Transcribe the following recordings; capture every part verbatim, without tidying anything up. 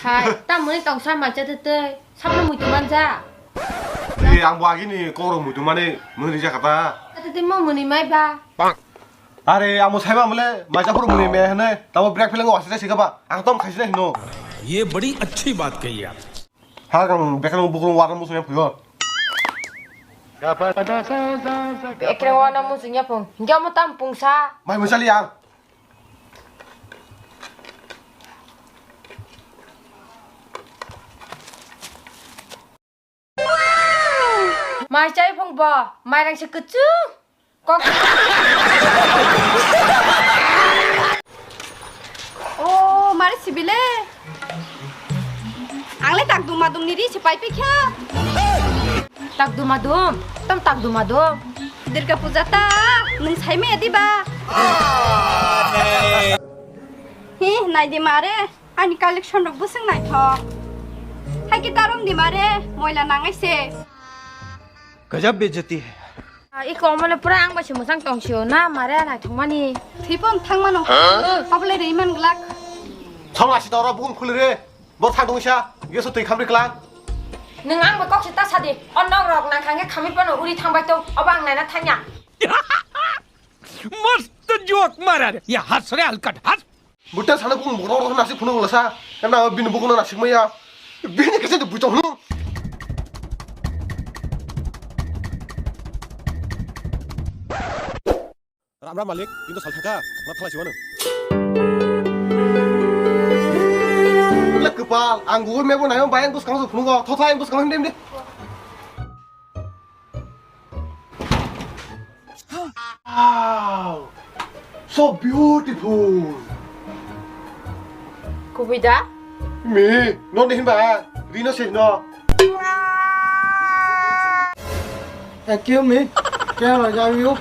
Hai, ta muni tongsa mancha te tei, sabno muitu manja. Di, ang bo agini koro muitu mani muni rija kata. Ate te mo muni mai ba. Are, amo saiba mole, maisa phuru muni me hene, tamo break feeling wasi jai sikaba, ang tom khaisi hino. ये बड़ी अच्छी बात कही आप। Ha, kang bekang bukrung warna musu yang phuyo. Bekang warna musu yang phung, jamo tam pungsa. Mai musali yang. Mai chai phung bo, mai rang se kuchung. Kok. Oh, mari sibile. Ang le tak duma dum ni ri se pai pikha. Tak duma dum, tam tak duma dum. Durga puja ta, nung sai me di ba. Hi, nai di mare. Ani collection rok bwswk naithok. Hai khe tarom di mare, moila nangai se. गजब बेइज्जती है। Ah, iko mane pura ang bai se mwchang tong sio na mare naithok mani. Thwipon thang mano. Huh? Abole rei man glak. Thong asi doro bun khulire. Bo thang dong isa. Yeso twi khamri klang. Nwng ang bai kok se ta sadi. O nok rok nang khange khamri pono uri thang bai tong. Obo ang naina thangya. मस्त जोक मारा रे। ये हंस रे हलकट, हंस। Buta sana bung borok rok nasik phunuk lasa. Kana bini bukung nasik maya. Bini kisa de buta hunu. Ram ram malik, ini sal thaka, mat khalai siwano. Le kepal, ang Google Map nayo bayang bus kamu phunuk, thotha ang bus kamu dem de. Wow, so beautiful. Kubui da? Me, no ni himba, Rino se no. Excuse me, can I love you?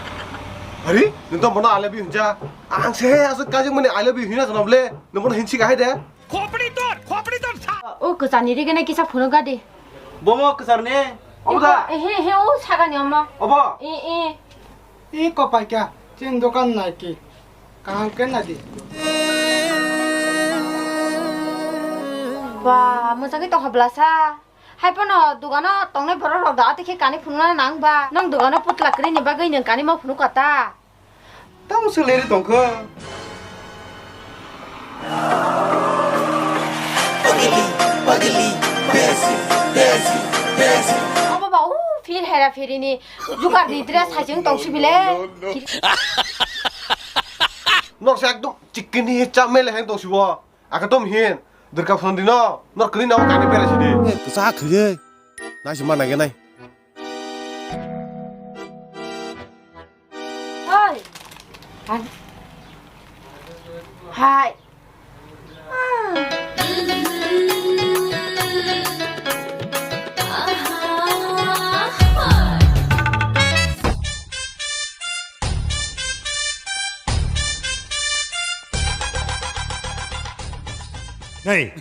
Hari, nung to mono I love you hinja. Ang se asuk kajik mani I love you hina kono ble, nung mono hinsi kahai de. खोपड़ी तोड़, खोपड़ी तोड़, सा- O kwchani rigene kisa phunuk gadi. Bomo kwchar ne? Obo da? Ehe, ehe, o sagani omo. Obo? E, e. E kopai kya? Chin dokan nai ki? Kaham ke nai di? Ba, mwchangwi tongkha bwlasa. Hai phano dogano tongnai borok rok da, atwi khe kani phunukna nang ba. Nong dogano putla kwrwini bagwi nwng kani ma phunuk kha ta? Tamo se leri tongkha. Pagili, pagili, besi, besi, besi. Obo ba, u, phil hera phirini jugar ni dress hai chwng tong sibile. Nok se ekdom chikini chamele hai tong sibo. Akatom hin, Durga Phondi no, nor kini na kani pera sidi. Sa khriye. Nai sima nai nai. Hai. Hai. Hai. Hey.